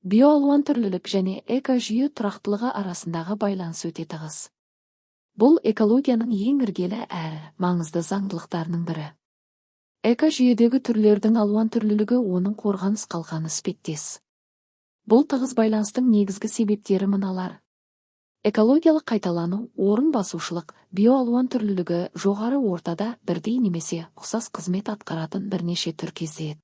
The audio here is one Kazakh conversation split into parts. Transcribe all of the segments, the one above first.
Биоалуантүрлілік және экожүйе тұрақтылығы арасындағы байланыс өте тығыз. Бұл экологияның ең іргелі әрі маңызды заңдылықтарының бірі. Экожүйедегі түрлердің алуантүрлілігі оның қорғаныс қалқаны іспеттес. Бұл тығыз байланыстың негізгі себептері мыналар. Экологиялық қайталану, орын басушылық: биоалуантүрлілігі жоғары ортада бірдей немесе ұқсас қызмет атқаратын бірнеше түр кездеседі.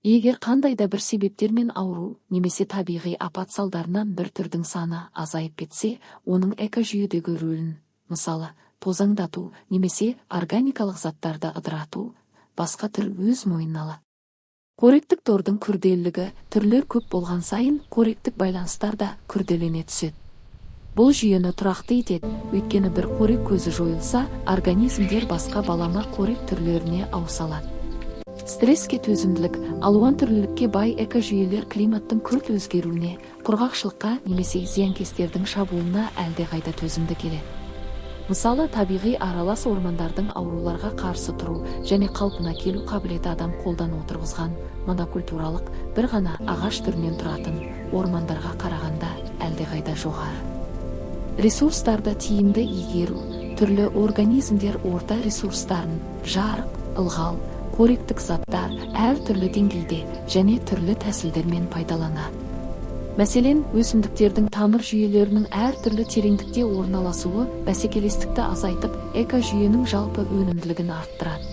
Егер қандай да бір себептермен, ауру немесе табиғи апат салдарынан бір түрдің саны азайып кетсе, оның экожүйедегі рөлін, мысалы, тозаңдату немесе органикалық заттарды ыдырату, басқа түр өз мойнына алады. Қоректік тордың күрделілігі: түрлер көп болған сайын, қоректік байланыстар да күрделене түседі. Бұл жүйені тұрақты етеді, өйткені бір қорек көзі жойылса, организмдер басқа балама қорек түрлеріне ауыса алады. Стресске төзімділік: алуан түрлілікке бай экожүйелер климаттың күрт өзгеруіне, құрғақшылыққа немесе зиянкестердің шабуылына әлдеқайда төзімді келеді. Мысалы, табиғи аралас ормандардың ауруларға қарсы тұру және қалпына келу қабілеті адам қолдан отырғызған монокультуралық, бір ғана ағаш түрінен тұратын ормандарға қарағанда әлдеқайда жоғары. Ресурстарды тиімді игеру: түрлі организмдер орта ресурстарын, жарық, ылғал, қоректік заттар, әртүрлі деңгейде және түрлі тәсілдермен пайдаланады. Мәселен, өсімдіктердің тамыр жүйелерінің әртүрлі тереңдікте орналасуы бәсекелестікті азайтып, экожүйенің жалпы өнімділігін арттырады.